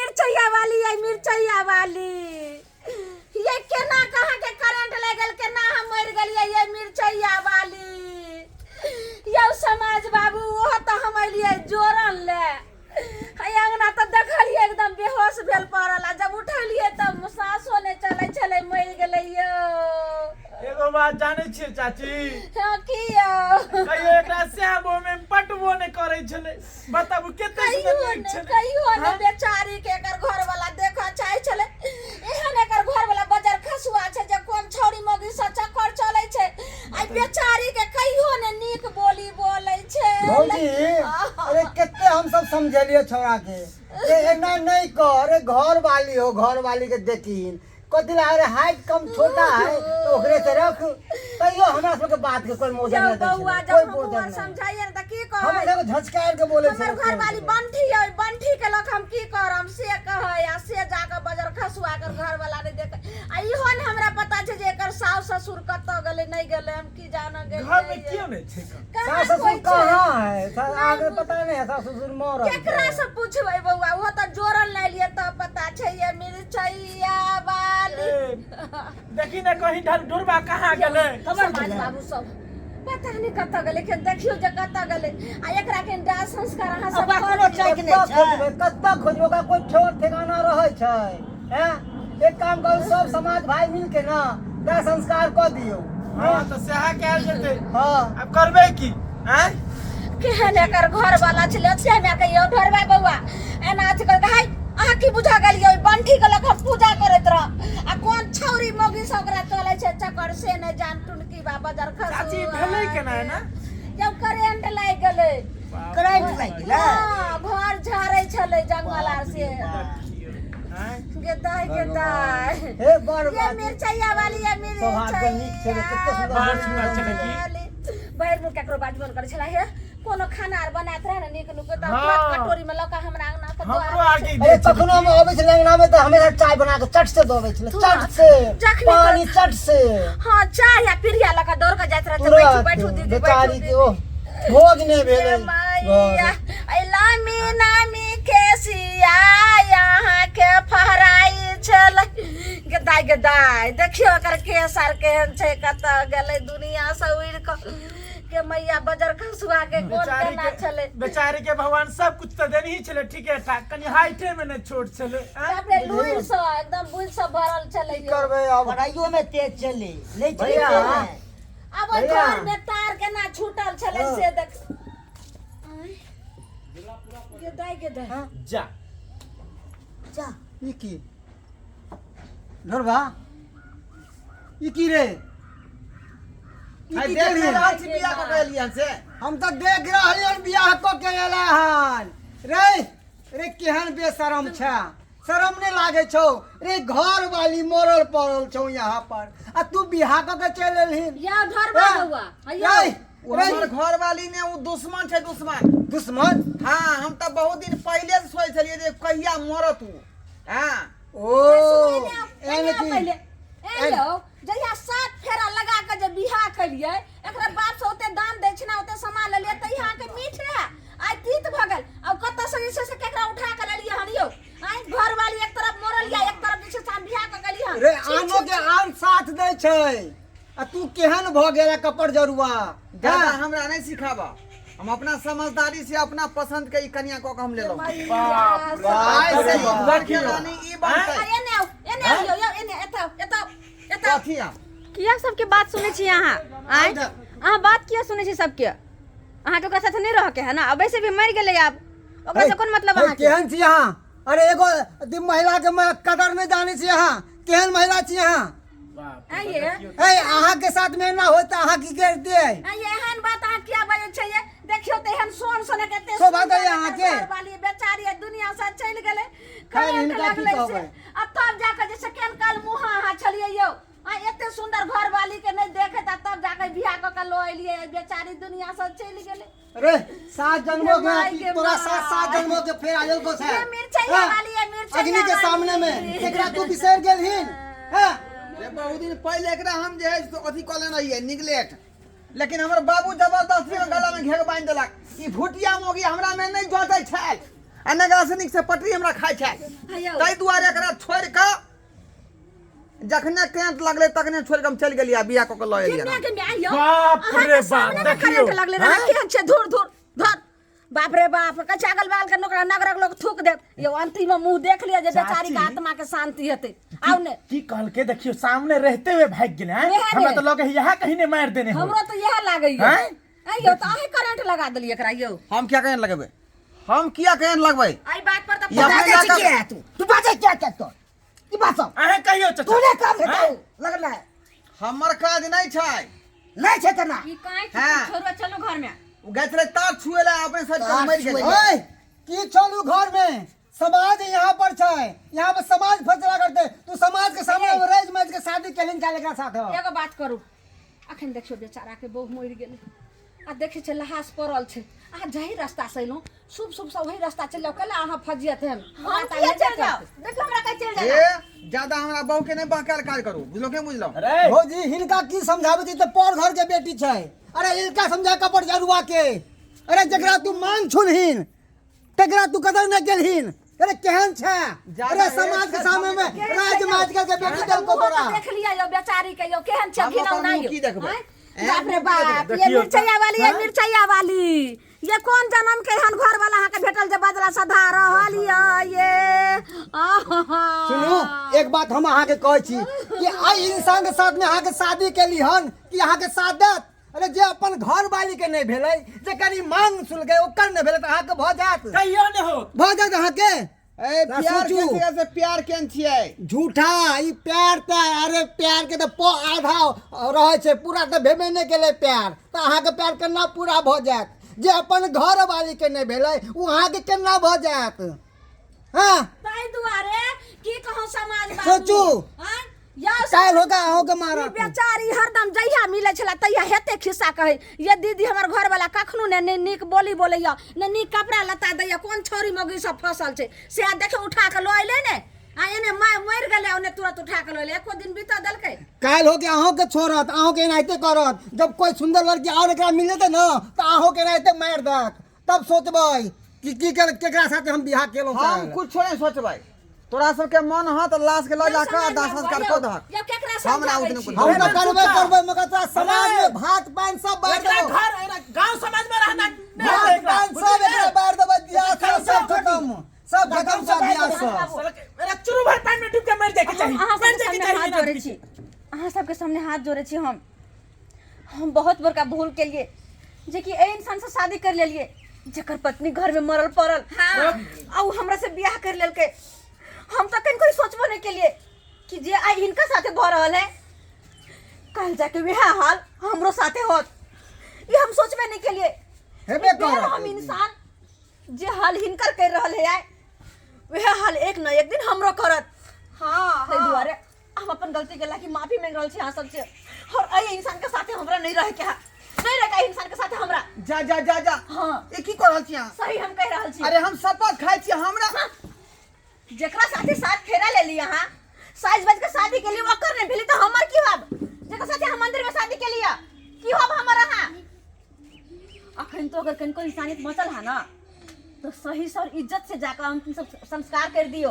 मिरचैया वाली, ये मिरचैया वाली, ये केना कहाँ के करंट लागि गेल, केना हम मरि गेलियै? ये मिरचैया वाली, यौ समाज बाबू, ओहो तऽ हम एलियै जोड़न ले है अंगना, तऽ देखलियै एकदम बेहोश भेल पड़ल, आ जब उठेलियै तऽ साँसो नहि चलै छलै, मरि गेलै यौ। एगो बात जानै छियै चाची? हँ, की यौ? कहियो एकरा श्यामो में पटबो नहि करै छलै, बताबू कते कहियो सुन्दर नीक नहि छलै। कहियो नहि। हाँ? बेचारी के एकर घर वाला देखऽ चाहै छलै। एहन एकर घर वाला बजर खसुआ छै जे कोन छौड़ी मौगी से चक्कर चलै छै, आ बेचारी के कहियो ने नीक बोली बोलै छै। भौजी, अरे कते हम सब समझेलिए छोड़ा के, ए एना नहीं कर, अरे घर वाली हो, घर वाली के देखिन कथी ला, अरे हाइट कम छोटा है तो ओकरे से रख, तैयो हमरा सबके बात के कोई मोजर जब नहीं दै बौआ छलै, जब कोई हम मोजर आर नहीं। समझाइए ने तऽ की हम कहै सब झचकार के बोले हमर छलै। घर वाली बंठी है, बंठी के लग हम की करम से कहै, आ से जाके बजर खसुआ कर घर वाला नहीं देखे, आ इहो ने हमरा पता छै जे एकर सास ससुर कतऽ गेलै नहि गेलै, हम की जान गेलियै। घर में क्यों नहीं छै? कहाँ सास ससुर कोइ छै? कहाँ है? आगे पता नहीं है, सास ससुर मरल केकरा छै। से पूछबै बौआ, ओ तऽ जोड़ल नहि लिए तऽ पता छै। ये मिरचैया वाली। ए, देखी ने कहीं ढल ढुरबा कहाँ गेलै? समाज बाबू सब पता नहीं कतऽ गेलै, लेकिन देखियौ जे कतऽ गेलै, आ एकरा के दाह संस्कार अहाँ सब ओकरा कऽ कोनो दियौ। चैक नहि कत्ता छै। खोजबै, कत्ता खोजबै, ओकरा कोई ठोर ठिकाना रहै छै? हैं, एक काम करू, सब समाज भाई मिल के ना दाह संस्कार कऽ दियौ। हाँ तऽ सएह कयल जेतै। हाँ। आब करबै की आँय? केहन एकर घर वाला छलै से हमरा कहियो ढोरबा बौआ एना अथी कर हाय, अहाँ की बुझा गेलियै? ओहि बंठी के लग हम पूजा करैत रह, आ कोन छौरी मौगी सब ओकरा चलै छै चक्कर से नहि जान, टुनकी बा बजर खसु। चाची, भेलै केना एना? जब करेंट लागि गेलै। करेंट लागि गेलै? हाँ, घर झाड़ै छलै जंगल आर से। देखियौ आँय। गेदाय गेदाय। हे बड़ ये बात मिरचैया वाली, ये स्वभाव के नीक छलै, कते मिरचैया सुन्दर। बड़ सुन्दर छलै की? वाली। भरि मुँह केकरो बाजबो नहि करै छलै हे, कोनो खाना आर बनाइत रहे ने नीक नुक तऽ तुरंत कटोरी में लऽ कऽ हमरा अंगना के हमरो दऽ आबै आगे अरे दै छलै। कखनो हम अबै छलै अंगना में तऽ हमेशा चाय बना के चट से दऽ दै छलै, चट से। जखनी पानी चट से। हाँ, चाय या पिरिया लऽ कऽ दौड़ कऽ जाइत रहै, बैठू बैठू तुरंत दीदी, बेचारी बैठू। के ओ भोग नहि भेलै। मैया लामी नामी केसिया यहाँ के फहराई छलै। गेदाय गेदाय, देखियौ एकर केस आर केहन छै, कतऽ गेलै दुनिया से उड़ि कऽ के मैया बजर खसुआ के कोन बेचारी केना के छलै। बेचारी के भगवान सब कुछ तऽ देनही छलै ठीके ठाक, कनि हाइटे में ने छोट छलै आँय? बाप रे, लुरि सँ एकदम बुझि सँ भरल छलै की यौ। करबै आब? पढ़ाइयो में तेज चले नहि चले। भैया। आब ओहि भैया। घर में तार केना छूटल छलै से देख। आँय, गेदाय गेदाय। जा। जा। ई की ढोरबा, ई की रे, ई आइ की देख केलही? नहि रहल छी बियाह कऽ के एलियन से। हम तऽ देख रहलियन बियाह कऽ के एला हन। रे रे, केहन बेशरम छै, शरम नहि लागै छौ रे? घर वाली मरल पड़ल छौ यहाँ पर आ तू बियाह कऽ के चलि एलहिन। या ढोरबा बौआ, रे ओ रे। हमर घरवाली ने, ओ दुश्मन छै, दुश्मन। दुश्मन? हाँ, हम तऽ बहुत दिन पहिले से सोचै छलियै जे कहिया मरत ओ। हाँ। ओ एहन की पहिले ए यौ, जहिया सात फेरा लगा के जे बियाह केलियै, एकरा बाप से ओते दान दै छै ने, ओते सामान लेलियै, तहिया अहाँके मीठ रहए, आइ तीत भऽ गेल। आब कतऽ से जे छै से केकरा उठा के लेलियै हन यौ? आइ घरवाली एक तरफ मरल या एक तरफ जे छै से हम बियाह कऽ गेलियै हन। रे छी, आनो छी, के आन साथ दै छै आ तू केहन भऽ गेला कपड़ जरुआ? दादा, हमरा नहि सिखाबऽ, हम अपना समझदारी से अपना पसंद के ई कनिया कऽ के हम लेलहुँ। मैया, आइ से ई बाप घर के रानी ई बनतै। आ, एने आउ, एने आउ यौ, यौ, एने, एतऽ आउ, एतऽ आउ, एतऽ आउ। कथी आब? किया सबके बात सुनै छी अहाँ? आँय, अहाँ बात किया सुनै छी सबके? अहाँके ओकरा साथे नहि रहके है ने? अब वैसे भी मरि गेलै, आब ओकरा से कोन मतलब हे, अहाँके? केहन छी अहाँ? अरे एगो दी महिला के कदर नहि जानै छी अहाँ, केहन महिला छी अहाँ? आइए। ए अहाँ के साथ में एना होत अहाँ की करतियै? आइए, एहन बात अहाँ किया बाजै छियै? देखियौ तऽ एहन सोन सोने के एते शोभा सुन्दर दैये अहाँके? एकर घरवाली बेचारी एहि दुनिया से चलि गेलै, खैर, करेंट हिनका की लगलै से। कहबै? आ तब जाके जे से केहन काल मुँहा अहाँ छलियै यौ? आ एते सुन्दर घरवाली के नहि देखैत आ तब जाके बियाह कऽ के लऽ एलियै, बेचारी दुनिया से चलि गेलै। अरे सात जन्मों के माय के तोरा सात सात माय। जन्मों के फेर आयल को ये मिरचैया वाली, ये मिरचैया अग्नि के वाली। सामने में एकरा तू बिसर गेलहिन हैं? रे, बहुत दिन पहिले एकरा हम जे है से अथी कऽ लेने रहियै निगलेट, लेकिन हमर बाबू जबरदस्ती में गला में घेर बांधि देलक। ई भुटिया मोगी हमरा में नहि जँचै छल। आ नगरा से नीक से पटरी हमरा खाइ छै। ताहि दुआरे एकरा छोड़ि कऽ जखने करेंट लगलै तखने छोड़ि कऽ हम चलि गेलियै आ बियाह कऽ कऽ लऽ एलियै। के माय यौ, बाप अहाँके रे बाप, सामने मे देखियौ। करेंट लगलै रहै, केहन छै धुर धुर धुर, बाप रे बाप, कच्चा अगल बगल के नोकरा नगरक लोग थूक देत यौ। अंतिम में मुंह देख लिअ जे बेचारी के चाची। आत्मा के शांति हेतै। आउ ने की कहलके देखियो, सामने रहते हुए भाग गेले हैं। वएह हमरा ने। तो लगे यहाँ कहीं ने मार देने हो। हमरो तो इएह लागैया। हैं? आइ यौ, तऽ अहीं करेंट लगा देलियै एकरा यौ? हम किया करेंट लगेबै? हम किया करेंट लगबै? एहि बात पर तऽ ई अपने बाजै छी जाकऽ- किया तू? तू बाजै किया क्या तोर की बात सब? अहें कहियो चाचा। तू ने काम हेतौ हैं? लगना है। हमर काज नहि छै। नहीं छै तना। ई काहे? हाँ। छोड़ो, चलू घर में। ओ गए छलै तार छुए ला, अपने सर तार मरि गेलै। छुए। ओए, की चलू घर में? समाज यहाँ पर छै, यहाँ पर समाज फैसला करते। तू समाज के सामने रैज मैज के शादी केलिन चाहे एकरा साथ? एगो बात करू, अखन देखियौ बेचारा के बहु मरि गेलै आ देखै छै लहास पड़ल छै। अहाँ जाहि रास्ता से अयलहुँ, शुभ शुभ से वही रास्ता चलि जाउ। कैला अहाँ फजियत हेन? हम किया चल जाओ? देखो, हमरा कहे चल ए जाना। ज्यादा हमरा बहू के नहि बहकायल काज करू, बुझलौ के बुझलौ? अरे भौजी, हिनका की समझाबै छी तऽ पर घर के बेटी छै। अरे हिनका समझा कपड़ जरुआ के। अरे जकरा तू मांग छुलहिन तकरा तू कदर नहि केलहिन। अरे केहन छै? ज्यादा अरे समाज के सामने में राज माज के बेटी देलको मुँह तोरा। तऽ देख लिअ यौ बेचारी के यौ, केहन छै हम ओकर घिनौना मुँह यौ। की देखबै? आँय? एँ? बाप रे बाप, ये देखियौ। मिरचैया वाली, ये मिरचैया वाली, ये कोन जन्म के एहन घर वाला अहाँके भेटल जे बदला सधा रहल यऽ ये? आहा। सुनू, एक बात हम अहाँके कहै छी कि आइ इंसान के साथ में अहाँके शादी केली हन कि अहाँके साथ देत? अरे जे अपन घर वाली के नहि भेलै, जे कनि मांग सुनलकै ओकर नहि भेलै, तऽ अहाँके भऽ जायत? कहियो ने हो। भऽ जायत अहाँके? ए ना प्यार सोचू। के छियै से प्यार केहन छियै? झूठा ई प्यार तऽ, अरे प्यार के तऽ प आधा रहै छै, पूरा तऽ भेबे नहि केलै प्यार। तऽ अहाँके प्यार केना पूरा भऽ जायत? जे अपन घर वाली के नहि भेलै ओ अहाँके केना भऽ जायत? हँ, ताहि दुआरे की कहूँ समाज बाबू? सोचू। आँय? यौ काल्हि होगा अहूँके ई मारत। बेचारी हरदम जहिया मिलै छलै तहिया हेते खिस्सा कहै, ये दीदी, हमर घरवाला कखनो ने ने नीक बोली बोलैया ने नीक कपड़ा लत्ता दैया, कोन छौरी मौगी सब फसल छै से। आ देखियौ, उठा कऽ लऽ अयलै ने, आ एने माय मरि गेलै, ओने तुरंत उठा कऽ लऽ अयलै, एको दिन बीतऽ देलकै? काल्हि होके अहूँके छोड़त, अहूँके एनाहिते करत। जब कोई सुंदर लड़की और एकरा मिल जेतै ने तऽ अहूँके एनाहिते मारि देत। तब सोचबै कि की कर, केकरा साथे हम बियाह केलहुँ। हम कुछो नहि सोचबै। तोरा सबके मन ह तऽ लाश के लऽ जा कऽ आ दाह संस्कार कऽ दहक। यौ, केकरा हम ना समझाबै उतने छी? कुछ। हम तऽ करबै करबै, मगर तोरा समाज में भात पानि सब बाँटि एकरा देबौ। घर, एकरा गांव समाज में रहना नहीं भात होता एकरा। पानि सब एकरा बाँटि देबै। बियाह सब सब खतम, सब खतम, सब बियाह सब। साला के- मेरा चुरू भर पानी में डूब के मर जाए के हम चाहिए, अहाँ मर सबके जाए के सामने चाहिए हाथ इन जोड़े आदमी छी के। अहाँ सबके सामने हाथ जोड़े छी हम। हम बहुत बड़का भूल केलिए जे कि एहि इंसान से शादी कर लेलिए जकर पत्नी घर में मरल पड़ल। हाँ। आ उ हमरा से बियाह कर लेलकै। हम तऽ कनिको ई सोचबो नहि केलिए कि जे आइ हिनका साथे भऽ रहल है, कल जाके वएह हाल हमरो साथे होत, ई हम सोचबे नहि केलिए। हेबे बेर करत। हम इंसान जे हाल हिनकर कर रहल है आइ, वएह हाल एक न एक दिन हमरो करत। हाँ। ताहि हाँ। दुआरे हम अपन गलती के लागी माफी मांग रहल छी अहाँ सबसे, और एहि इंसान के साथे हमरा नहीं रहे के है, नहीं रहे के एहि इंसान के साथे हमरा। जा जा जा जा। हाँ। ई की कऽ रहल छी अहाँ? सही हम कह रहल छी। अरे हम शपथ खाइ छी हमरा जेकरा साथे साथ फेरा ले ली अहाँ, साइज बाज के शादी के लिए, ओकर नहीं भेली तो हमर की होब? जेकरा साथे हम मंदिर में शादी के लिए, की होब हमर अहाँ? अखन तो अगर कनिको इंसानियत बचल है ना तो सही से और इज्जत से जाकर अंतिम सब संस्कार कर दियो,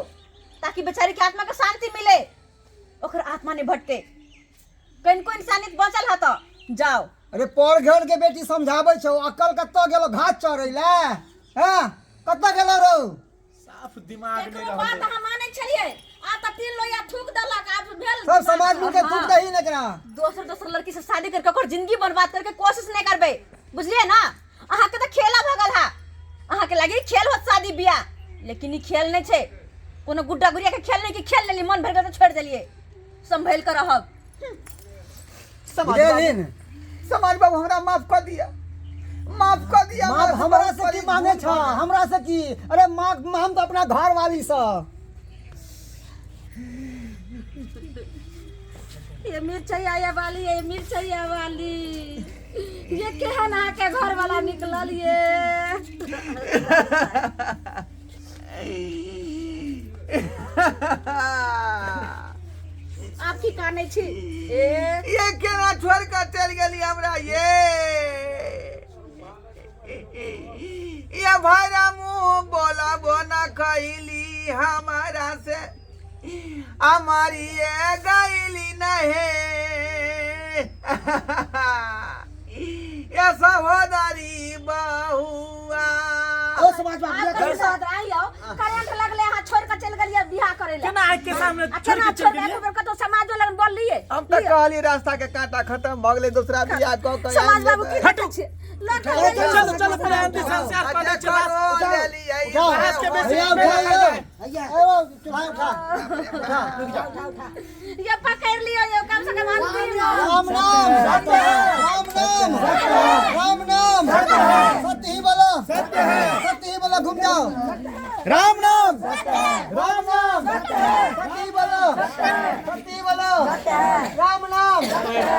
ताकि बेचारी के आत्मा के शांति मिले, ओकर आत्मा नहीं भटके। कनिको इंसानियत बचल है तो जाओ। अरे पर घर के बेटी समझाबै छौ, अकल कतऽ गेलो? घास चढ़ै ले, हँ, कतऽ गेलो रौ? साफ दिमाग नहीं केकरो रहल बात है। अहाँ मानै छलियै, आ तऽ तीन लोहिया थूक देलक, आब भेल सब समाज मिलके हाँ। थूक दही ने एकरा। दोसर दोसर लड़की से शादी करके ओकर जिंदगी बर्बाद करके कोशिश नहीं करबे, बुझलिए ना? अहाँ के तो खेला भगल है, अहाँ के लगी खेल होत शादी बियाह, लेकिन ई खेल नहीं छै, कोनो गुड्डा गुड़िया के खेल नहीं कि खेल लेली, मन भर गेल तो छोड़ देलिए। संभल कर रहब। समाज बुझलिन? बाबू, समाज बाबू, हमरा माफ कऽ दिअ, माफ कऽ दिअ। माफ हमरा से की मांगे छ? हमरा से की? अरे माफ हम तो अपना घर वाली से। ये मिरचैया ये वाली, ये मिरचैया वाली, ये केहन अहाँके घर वाला निकलल ये? आब की कानै छी ए? ये केना छोड़ कऽ चलि गेली हमरा ये? ये ये भरा मुँह बोलबो न कैली हमारा से हमारी ये गैली नहीं। ये सहोदरी बहुआ। ओ समाज बाबू आब कहीं सहोदर आई आओ, करंट लगले अहाँ छोड़ के चलि गेलियै बियाह करे लए। केना आँखि के सामने आ छोड़ केना के चलि छोड़ के गेलियै? एक बेर कतौ समाजो लग बोललियै? हम तऽ कहली रास्ता के कांटा खत्म भऽ गेलै, दोसरा बियाह कऽ के समाज बाबू की हटू। देखै छियै? लऽ के चलो आइयौ। चलो चलो, पहिले अंतिम संस्कार कऽ दै छियै बस। उठाओ। बहस के बेसी भैया, मेला उठा, लग भैया। ए, चूल्हा उठा उठा। ये पकड़ लियो, ये कम से कम अंतिम। राम नाम सत्य है, राम नाम राम नाम सत्य ही बोलो, सत्य है, सत्य ही बोलो, घूम जाओ। राम नाम।